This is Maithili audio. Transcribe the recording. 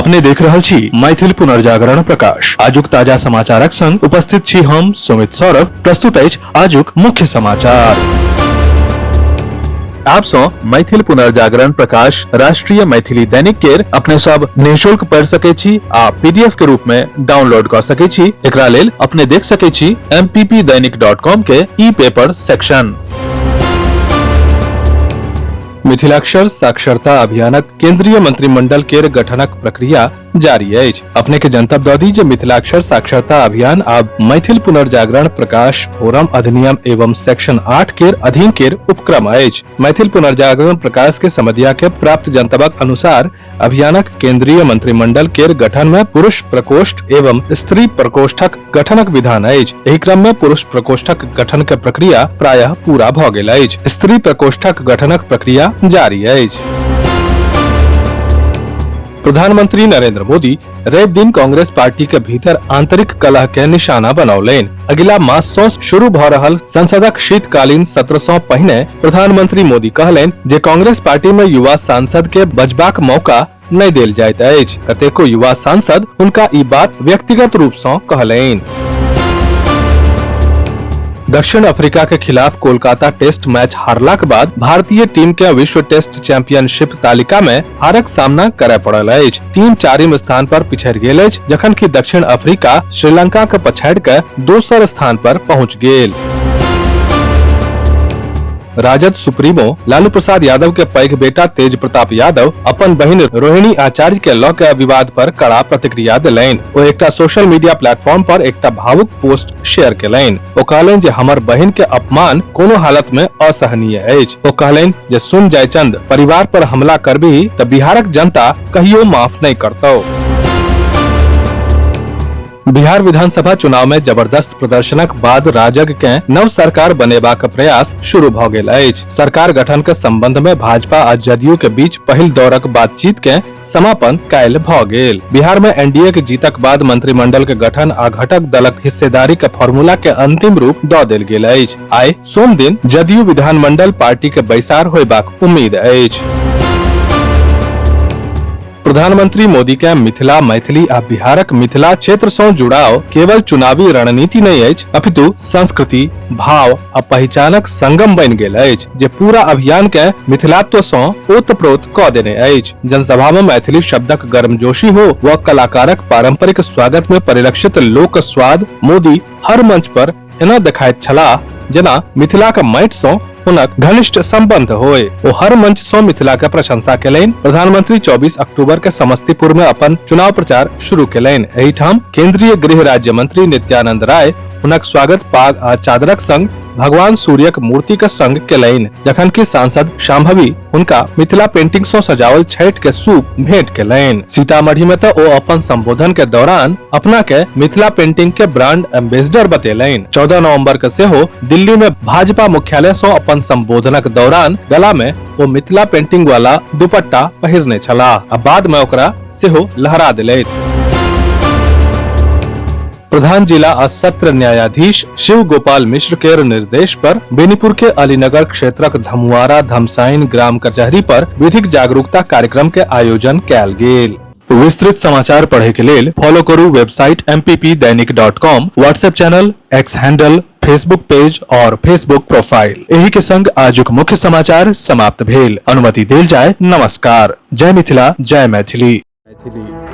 अपने देख रहल छी मैथिल पुनर्जागरण प्रकाश। आजुक ताजा समाचारक संग उपस्थित छी हम सुमित सौरभ। प्रस्तुत अछि आजुक मुख्य समाचार। आप सौ मैथिल पुनर्जागरण प्रकाश राष्ट्रीय मैथिली दैनिक केर अपने सब निःशुल्क पढ़ सके छी आ पीडीएफ के रूप में डाउनलोड कर सके छी। एकरा लेल अपने देख सके छी mppdainik.com के ई पेपर सेक्शन। मिथिलाक्षर साक्षरता अभियानक केंद्रीय मंत्रिमंडल केर गठनक प्रक्रिया जारी अछि। अपने के जनतब दऽ दी जे मिथिलाक्षर साक्षरता अभियान आब मैथिल पुनर्जागरण प्रकाश फोरम अधिनियम एवं सेक्शन 8 केर अधीन केर उपक्रम अछि। मैथिल पुनर्जागरण प्रकाश के समदिया के प्राप्त जनतबक अनुसार अभियानक केंद्रीय मंत्रिमंडल केर गठन में पुरुष प्रकोष्ठ एवं स्त्री प्रकोष्ठक गठनक विधान अछि। एहि क्रम में पुरुष प्रकोष्ठक गठन के प्रक्रिया प्रायः पूरा भ गेल अछि। स्त्री प्रकोष्ठक गठनक प्रक्रिया जारी अछि। प्रधानमंत्री नरेंद्र मोदी रवि दिन कांग्रेस पार्टी के भीतर आंतरिक कलह के निशाना बनौलनि। अगिला मास सँ शुरू भ रहल संसदक शीतकालीन सत्र सँ पहिने प्रधानमंत्री मोदी कहलनि जे कांग्रेस पार्टी में युवा सांसद के बजबाक मौका नहि देल जाइत अछि। कतेको युवा सांसद हुनका ई बात व्यक्तिगत रूप सँ कहलनि। दक्षिण अफ्रीका के खिलाफ कोलकाता टेस्ट मैच हारलाक बाद भारतीय टीम के विश्व टेस्ट चैंपियनशिप तालिका में हारक सामना करय पड़ल अछि। टीम चारिम स्थान पर पिछड़ि गेल अछि, जखन कि दक्षिण अफ्रीका श्रीलंका के पछाड़ि के दोसर स्थान पर पहुंच गेल। राजद सुप्रीमो लालू प्रसाद यादव के पैघ बेटा तेज प्रताप यादव अपन बहिन रोहिणी आचार्य के लऽ के विवाद पर कड़ा प्रतिक्रिया देलनि। ओ एकटा सोशल मीडिया प्लेटफॉर्म पर एकटा भावुक पोस्ट शेयर केलनि। ओ कहलनि जे हमर बहिन के अपमान कोनो हालत में असहनीय अछि। ओ कहलनि जे सुन जयचंद, परिवार पर हमला करबी तऽ बिहारक जनता कहियो माफ नहि करतौ। बिहार विधानसभा चुनाव में जबरदस्त प्रदर्शनक बाद राजग के नव सरकार बनेबाक प्रयास शुरू भ गेल अछि। सरकार गठन के संबंध में भाजपा आ जदयू के बीच पहिल दौरक बातचीत के समापन काल्हि भ गेल। बिहार में एनडीए के जीतक बाद मंत्रिमंडल के गठन आ घटक दलक हिस्सेदारी के फॉर्मूला के अंतिम रूप द देल गेल अछि। आइ सोम दिन जदयू विधानमंडल पार्टी के बैसार होयबाक उम्मीद अछि। प्रधानमंत्री मोदी के मिथिला, मैथिली आ बिहारक मिथिला क्षेत्र सँ जुड़ाव केवल चुनावी रणनीति नहि अछि, अपितु संस्कृति, भाव आ पहिचानक संगम बनि गेल अछि, जे पूरा अभियान के मिथिलात्व सँ ओतप्रोत क देने अछि। जनसभा में मैथिली शब्दक गर्मजोशी हो व कलाकारक पारंपरिक स्वागत में परिलक्षित लोक स्वाद, मोदी हर मंच पर एना देखाइत छलाह जेना मिथिलाक माटि सँ हुनक घनिष्ठ संबंध होय। ओ हर मंच सँ मिथिला के प्रशंसा केलनि। प्रधानमंत्री 24 अक्टूबर के समस्तीपुर में अपन चुनाव प्रचार शुरू केलनि। एहि ठाम केंद्रीय गृह राज्य मंत्री नित्यानंद राय हुनक स्वागत पाग आ चादरक संग भगवान सूर्यक मूर्ति के संग केलनि, जखन कि सांसद शाम्भवी हुनका मिथिला पेंटिंग सँ सजावल छठि के सूप भेंट केलनि। सीतामढ़ी में तऽ ओ अपन संबोधन के दौरान अपना के मिथिला पेंटिंग के ब्रांड एम्बेसडर बतेलनि। 14 नवंबर के सेहो दिल्ली में भाजपा मुख्यालय सँ अपन संबोधनक दौरान गला में ओ मिथिला पेंटिंग वाला दुपट्टा पहिरने छलाह आ बाद में ओकरा सेहो लहरा देलथि। प्रधान जिला आ सत्र न्यायाधीश शिव गोपाल मिश्र के निर्देश पर बेनीपुर के अलीनगर क्षेत्रक धमुआरा धमसाइन ग्राम कचहरी पर विधिक जागरूकता कार्यक्रम के आयोजन कयल गेल। विस्तृत समाचार पढ़े के लेल फॉलो करू website mppdainik.com, WhatsApp channel, X handle, Facebook page और फेसबुक प्रोफाइल। एही के संग आजुक मुख्य समाचार समाप्त भेल। अनुमति देल जाय। नमस्कार। जय मिथिला, जय मैथिली। मैथिली।